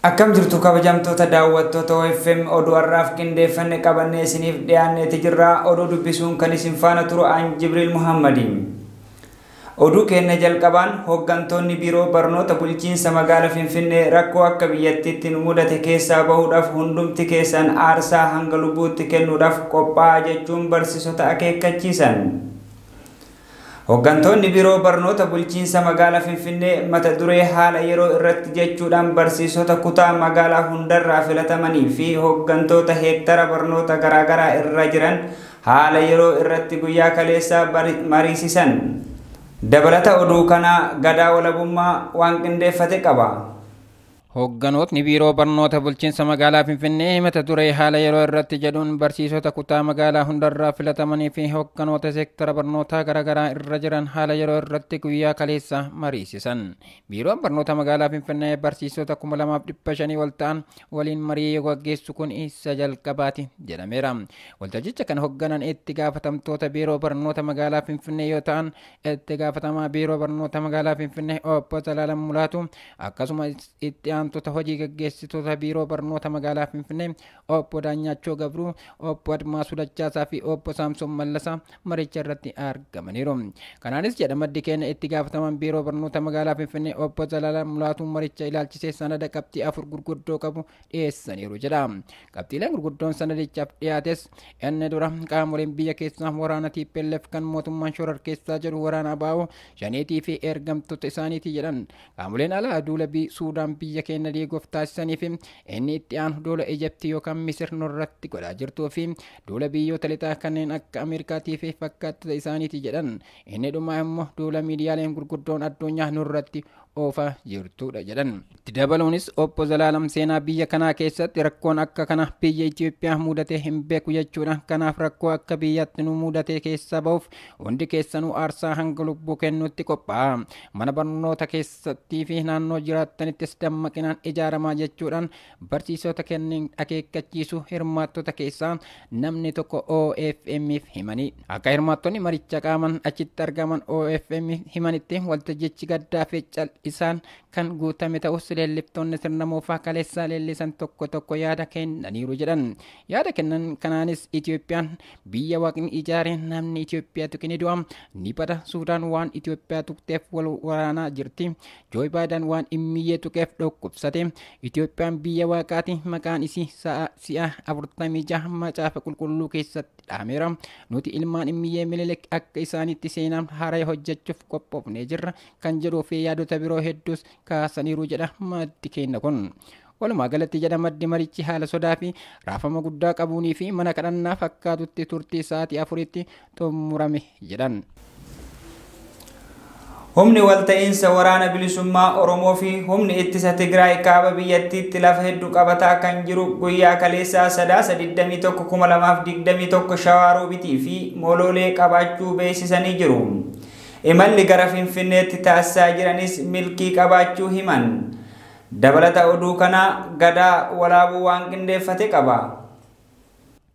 Akkam jirtu kabajamtoota daawwattoota OFM oduu har'aaf qindeeffanne qabannee isiniif dhiyaanneeti jirra. Oduu dubbisuun kan isin faana turu an Jibriil Muhammadi. Oduu keenya jalqabaan hooggantoonni biiroo barnoota bulchiinsa magaalaa Finfinnee rakkoo akka biyyattiitti nu mudate keessaa bahuudhaaf hundumti keessan aarsaa hanga lubbuutti kennuudhaaf qophaa'aa jechuun barsiisota akeekkachiisan. Hooggantoonni biiroo barnoota bulchiinsa magaalaa Finfinnee mata duree haala yeroo irratti jechuudhaan barsiisota kutaa magaalaa hundarraa filatamanii fi hooggantoota heektara barnoota garaagaraa irra jiran haala yeroo irratti guyyaa kaleessaa mariisisan. Dabalata oduu kanaa Gadaa Walabummaa waan qindeeffate qaba. Hoogganootni biiroo barnoota bulchiinsa magaalaa Finfinnee mata duree haala yeroo irratti jedhuun barsiisota kutaa magaalaa hundarraa filatamanii fi hoogganoota seektara barnootaa garaagaraa irra jiran haala yeroo irratti guyyaa kaleessa mariisisan. Biiroon barnoota magaalaa Finfinnee barsiisota 2500 ol ta'an waliin marii gaggeessu kun isa jalqabaati jedhameera. Waltajjicha kan hoogganan itti gaafatamtoota biiroo barnoota magaalaa Finfinnee yoo ta'an, itti gaafatamaa biiroo barnoota magaalaa Finfinnee obbo Zalaalam Mulaatu, akkasumas itti aantota hojii gaggeessitoota biiroo barnoota magaalaa Finfinnee obbo Daanyaachoo Gabruu, obbo Admaasuu Dachaasaa fi obbo Saamsoon Mallasaa maricha irratti argamaniiru. Kanaanis jedha maddi keenya itti gaafatamaan biiroo barnoota magaalaa Finfinnee obbo Zalaalam Mulaatu maricha ilaalchisee sanada qabxii 4 gurguddoo qabu dhiyeessaniiru jedha. Qabxiileen gurguddoon sanadichaaf dhiyaates inni dura qaamoleen biyya keessaa waraana TPLF kan mootummaan shorar keessaa jedhu waraana ABO shaniitii fi ergamtoota isaaniiti jedhan. Qaamoleen alaa duula Suudaan biyya keenya diiguuf taasisanii fi inni itti aanu duula Ijiptii yookaan Misir nurratti godhaa jirtuu fi duula biyyoota lixaa kanneen akka Ameerikaatii fi fakkaattota isaaniiti jedhan. Inni dhumaa immoo duula miidiyaaleen gurguddoon addunyaa nurratti oofaa jirtudha jedhan. Itti dabaluunis obbo Zalaalam seenaa biyya kanaa keessatti rakkoon akka kana biyya Itoophiyaa mudatee hin beeku jechuudha. Kanaaf rakkoo akka biyyaatti nu mudatee keessaa bahuuf hundi keessanuu aarsaa hanga lubbuu kennuutti qophaa'a. Mana barnoota keessattii fi naannoo jiraatanittis dammaqinaan ijaaramaa jechuudhaan barsiisota kenneen akeekkachiisu hirmaattota keessaa namni tokko OFM'if himanii. Akka hirmaattonni maricha qaaman achitti argaman OFM himanitti waltajjichi gaddaa fi isaan kan guutame ta'us leelliftoonni sirna moofaa kaleessaa leellisan tokko tokko yaada kennaniiru jedhan. Yaada kennan kanaanis Itoophiyaan biyya waaqni ijaare, namni Itoophiyaa tuqe ni du'a, ni bada. Suudaan waan Itoophiyaa tuqxeef wal waraanaa jirti. Jooy Baayiden waan immiyyee tuqeef dhukkubsate. Itoophiyaan biyya waaqaati, maqaan isii si'a 46 macaafa qulqulluu keessatti dhaameera. Nuti ilmaan immiyyee Minilik akka isaanitti seenaan haaraa hojjechuuf qophoofnee jirra kan jedhuu fi yaadota biroo hedduus kaasaniiru jedha maddi keenya kun. Walumaa galatti jedha maddi marichi haala sodaa fi raafama guddaa qabuunii fi mana kadhannaa fakkaatutti turtii sa'aatii 4tti xumurame jedhan. Humni walta'iinsa waraana bilisummaa Oromoo fi humni ittisa Tigraay kaaba biyyattiitti lafa hedduu qabataa kan jiru guyyaa kaleessaa Sadaasa 21 2021 Shawaa Roobitii fi Moloolee qabaachuu beeksisanii jiru. Imalli gara Finfinneetti taasisaa jiranis milkii qabaachuu himan. Dabalata oduu kanaa Gadaa Walaabuu waan qindeeffate qaba.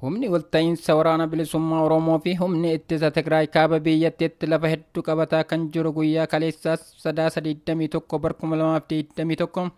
Humni walta'iinsa waraana bilisummaa Oromoo fi humni ittisa Tigraay kaaba biyyattiitti lafa hedduu qabataa kan jiru guyyaa kaleessaa Sadaasa 21 2021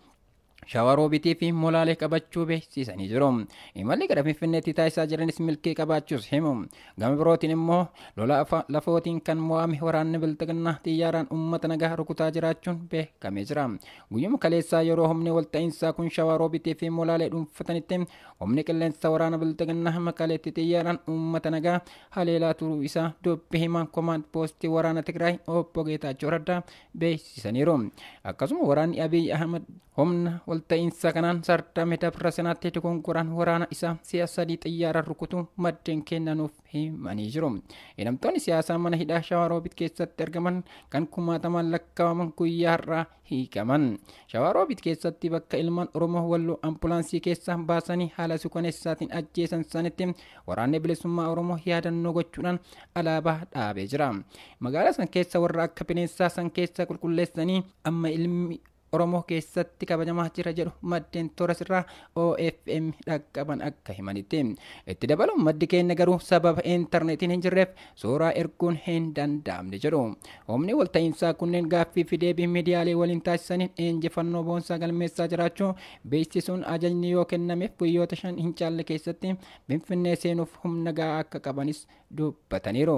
Shawaa Roobitii fi Molaalee qabachuu beeksisanii jiru. Imalli gara Finfinneetti taasisaa jiranis milkii qabaachuus himu. Gama birootiin immoo lola lafootiin kan mo'ame waraanni bilxiginnaa xiyyaaraan uummata nagaa rukutaa jiraachuun beekamee jira. Guyyuma kaleessaa yeroo humni walta'iinsaa kun Shawaa Roobitii fi Molaalee dhuunfatanitti humni qilleensa waraana bilxiginnaa Maqaleetti xiyyaaraan uummata nagaa haleelaa turuu isaa dubbi himaan komaand poostii waraana Tigraay obbo Geetaachoo Raddaa beeksisaniiru. Akkasuma waraanni Abiy Ahmad humna walta'iinsa kanaan sardame dabra sanaatti dogongoraan waraana isaa si'a 3 xiyyaaraan rukutuu maddeen kennanuuf himanii jiru. Hidhamtoonni siyaasaa mana hidhaa Shawaa Roobit keessatti argaman kan kumaatamaan lakkaa'aman guyyaa har'aa hiikaman. Shawaa Roobit keessatti bakka ilmaan Oromoo Walloo ambulaansii keessaa baasanii haala suukaneessaatiin ajjeesan sanitti waraanni bilisummaa Oromoo yaadannoo gochuudhaan alaabaa dhaabee jira. Magaalaa san keessa warra akka bineensaa san keessa qulqulleessanii amma ilmi Oromoo keessatti kabajamaa jira jedhu maddeen toora sirraa OFM dhaqqaban akka himanitti. Itti dabaluun maddi keenya garuu sababa intarneetiin hin jirreef suuraa erguun hin danda'amne jedhu. Humni walta'iinsaa kunneen gaaffii fi deebii miidiyaalee waliin taasisaniin injifannoo boonsaa galmeessaa jiraachuu beeksisuun ajajni yoo kennameef guyyoota 5 hin caalle keessatti Finfinnee seenuuf humna gahaa akka qabanis dubbataniiru.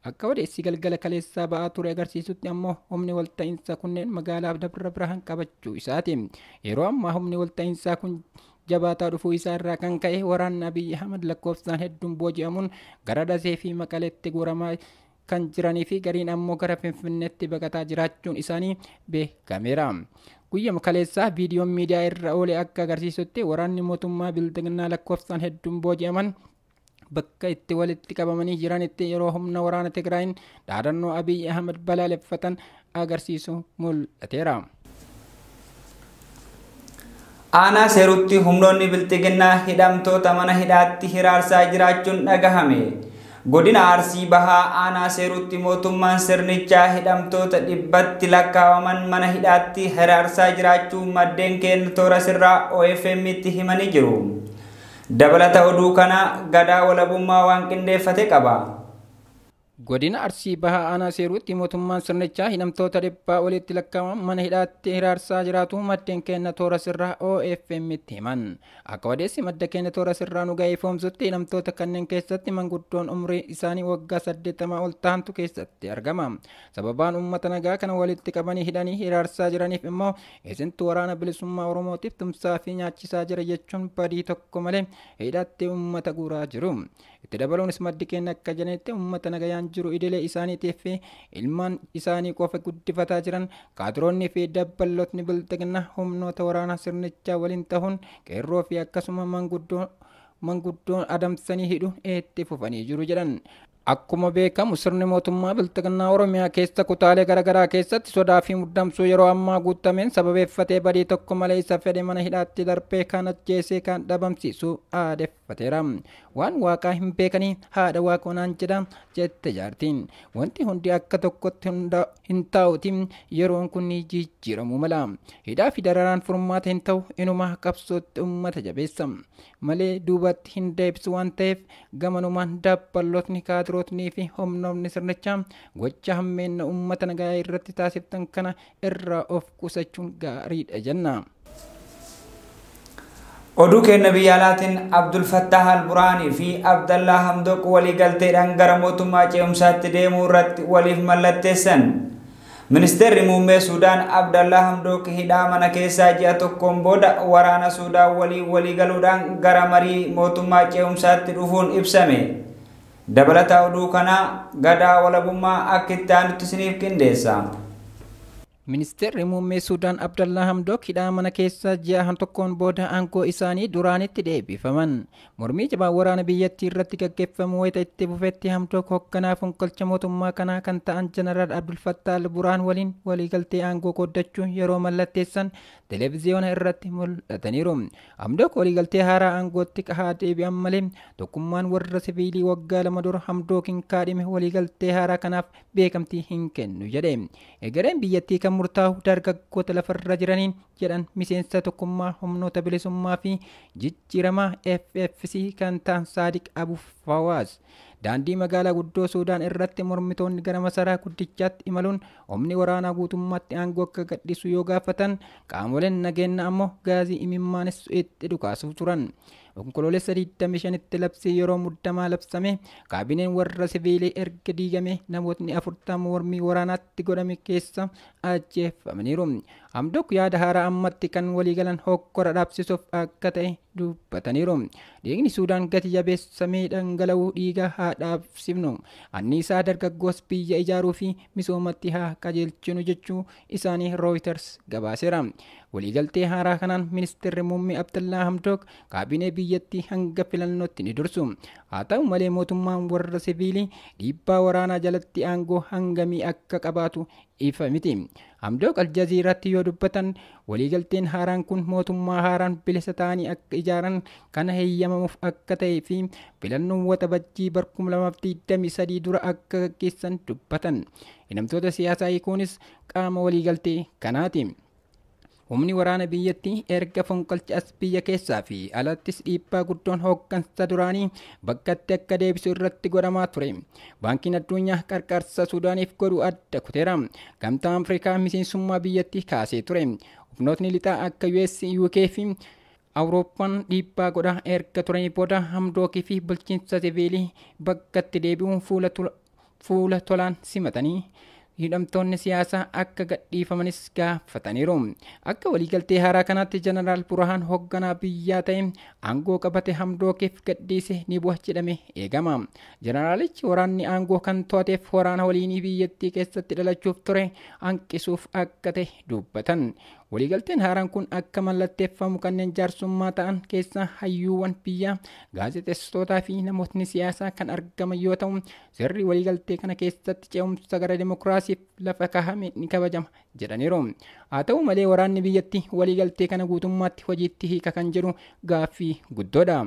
Akka odeessi galgala kaleessaa ba'aa ture agarsiisutti ammoo humni walta'iinsaa kunneen magaalaa Dabra Birhaan qabachuu isaati. Yeroo ammaa humni walta'iinsaa kun jabaataa dhufuu isaa irraa kan ka'e waraanni Abiyyi Ahmad lakkoofsaan hedduun booji'amuun gara Dasee fi Maqaleetti guuramaa kan jiranii fi gariin ammoo gara Finfinneetti baqataa jiraachuun isaanii beekameera. Guyyama kaleessaa viidiyoon miidiyaa irra oole akka agarsiisutti waraanni mootummaa Bilxiginnaa lakkoofsaan hedduun booji'aman bakka itti walitti qabamanii jiranitti yeroo humna waraana Tigraayin dhaadannoo Abiyyi Ahmad balaaleffatan agarsiisu mul'ateera. Aanaa Seerutti humnoonni Bilxiginnaa hidhamtoota mana hidhaatti hiraarsaa jiraachuun dhagahame. Godina Arsii Bahaa Aanaa Seerutti mootummaan sirnichaa hidhamtoota 100tti lakkaa'aman mana hidhaatti hiraarsaa jiraachuu maddeen keenya toora sirraa OFM tti himanii jiru. Dabalata oduu kana Gadaa Walabummaa waan qindeeffate qaba. Godina Arsii Bahaa Aanaa Seerutti mootummaan sirnichaa hidhamtoota 100 olitti lakkaa'aman mana hidhaatti hiraarsaa jiraatu maddeen keenya toora sirraa OFM tti himan. Akka odeessi madda keenya toora sirraa nu ga'ee foomsutti hidhamtoota kanneen keessatti manguddoon umrii isaanii waggaa 80 ol ta'antu keessatti argama. Sababaan uummata nagaa kana walitti qabanii hidhanii hiraarsaa jiraniif immoo isintu waraana bilisummaa Oromootiif tumsaa fi nyaachisaa jira jechuun badii tokko malee hidhaatti uummata guuraa jiru. Itti dabaluunis maddi keenya akka jedhanitti uummata nagayaan jiru idilee isaaniitiif fi ilmaan isaanii qofa guddifataa jiran kaadiroonni fi dabballootni Bilxiginnaa humnoota waraanaa sirnichaa waliin ta'uun qeerroo fi akkasuma manguddoon adamsanii hidhu itti fufanii jiru jedhan. Akkuma beekamu sirni mootummaa Bilxiginnaa Oromiyaa keessa kutaalee garaagaraa keessatti sodaa fi muddamsuu yeroo ammaa guutameen sababeeffatee badii tokko malee isa fedhe mana hidhaatti darbee kan ajjeesee kan dhabamsiisu aadeffateera. Waan waaqaa hin beekanii haadha waaqonaan jedha jette jaartiin. Wanti hundi akka tokkotti hin taa'uti yeroon kun ni jijjiiramuu mala. Hidhaa fi dararaan furmaata hin ta'u inuma qabsootti uummata jabeessa. Malee duubatti hin deebisu waan ta'eef gamanumaan dabballootni kaadirootnii fi humnoonni sirnichaa gocha hammeenna uummata nagaa irratti taasiftan kana irraa of qusachuun gaariidha jenna. Oduu keenya biyya alaatiin Abdul Fattah Al-Buraanii fi Abdallaa Hamdok waliigalteedhaan gara mootummaa ce'umsaatti deemuu irratti waliif mallatteessan. Ministeerri muummee Suudaan Abdallaa Hamdok hidhaa mana keessaa ji'a tokkoon booda waraana Suudaan waliin waliigaluudhaan gara marii mootummaa ce'umsaatti dhufuun ibsame. Dabalata oduu kanaa Gadaa Walabummaa akka itti aanutti isiniif qindeessa. Ministeerri muummee Suudaan Abdallaa Hamdok hidhaa mana keessa ji'a tokkoon booda aangoo isaanii duraanitti deebifaman. Mormii jabaa waraana biyyattii irratti gaggeeffamu wayita itti fufetti Hamdok hoogganaa fonqolcha mootummaa kanaa kan ta'an Jeneraal Abdul Fattah Al-Burhaan waliin waliigaltee aangoo qooddachuu yeroo mallatteessan televiziyoona irratti mul'ataniiru. Hamdok waliigaltee haaraa aangootti haa deebi'an malee tokkummaan warra siviilii waggaa 2 dura Hamdokiin kaadhime waliigaltee haaraa kanaaf beekamtii hin kennu jedhe. Egereen biyyattii kan murtaa'u dargaggoota lafarra jiraniin jedhan miseensa tokkummaa humnoota bilisummaa fi jijjiiramaa FFC kan ta'an Saadiq Abu Fawaaz. Daandii magaalaa guddoo Suudaan irratti mormitoonni gara masaraa guddichaatti imaluun humni waraanaa guutummaatti aangoo akka gadhiisu yoo gaafatan qaamoleen nageenya ammoo gaazii imimmaanessu itti dhukaasuuf turan. Onkoloolessa 25tti labsii yeroo muddamaa labsame kaabineen warra siviilii erga diigame namootni 40 mormii waraanaatti godhame keessa ajjeefamaniiru. Hamdok yaada haaraa ammatti kan waliigalan hokkora dhaabsisuuf akka ta'e dubbataniiru. Dhiigni Suudaan gati jabeessamee dhangala'uu dhiiga haa dhaabsifnu. Anniisaa dargaggoos biyya ijaaruu fi misoomatti haa qajeelchinu jechuu isaanii Reuters gabaaseera. Waliigaltee haaraa kanaan ministeerri muummee Abdallaa Hamdok kaabinee biyyattii hanga filannootti ni dursu. Haa ta'u malee mootummaan warra siviilii dhiibbaa waraanaa jalatti aangoo hangamii akka qabaatu ifa miti. Hamdok Aljaziiraatti yoo dubbatan waliigalteen haaraan kun mootummaa haaraan bilisa ta'anii akka ijaaran kana heeyyamamuuf akka ta'ee fi filannoon waxabajjii bara 2023 dura akka gaggeessan dubbatan. Hidhamtoota siyaasaa hiikuunis qaama waliigaltee kanaati. Humni waraana biyyattii erga fonqolcha as biyya keessaa fi alattis dhiibbaa guddoon hooggansa duraanii bakkatti akka deebisu irratti godhamaa ture. Baankiin addunyaa qarqarsa Suudaaniif godhu adda kuteera. Gamtaan Afrikaa miseensummaa biyyattii kaasee ture. Humnootni lixaa akka US, UK fi Awurooppaan dhiibbaa godhaa erga turanii booda Hamdookii fi bulchiinsa siviilii bakkatti deebi'uun fuula tolaan simatanii hidhamtoonni siyaasaa akka gadhiifamanis gaafataniiru. Akka waliigaltee haaraa kanaatti Jeneraal Burhaan hoogganaa biyyaa ta'e aangoo qabate Hamdookiif gadhiise ni bu'a jedhame eegama. Jeneraalichi waraanni aangoo kan to'ateef waraana waliinii biyyattii keessatti dhalachuuf ture hanqisuuf akka ta'e dubbatan. Waliigalteen haaraan kun akka mallatteeffamu kanneen jaarsummaa ta'an keessaa hayyuuwwan biyyaa, gaazexeessitootaa fi namootni siyaasaa kan argaman yoo ta'u, sirri waliigaltee kana keessatti ce'umsa gara dimokiraasiif lafa kaahame ni kabajama jedhaniiru. Haa ta'u malee waraanni biyyattii waliigaltee kana guutummaatti hojiitti hiika kan jedhu gaaffii guddoodha.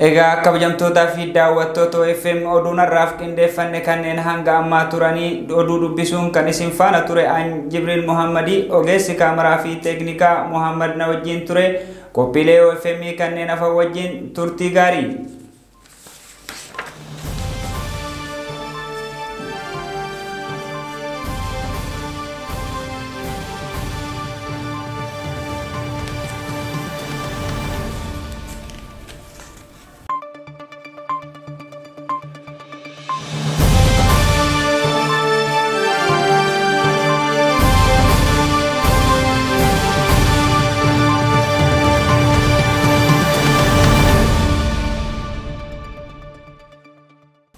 Egaa kabajamtootaa fi daawwattoota OFM oduun har'aaf qindeeffanne kanneen hanga ammaa turanii oduu dubbisuun kan isin faana ture an Jibriil Muhammadii, ogeessi kaameraa fi teeknikaa Muhammad na wajjin ture. Qophiilee OFM kanneen hafan wajjin turtii gaarii.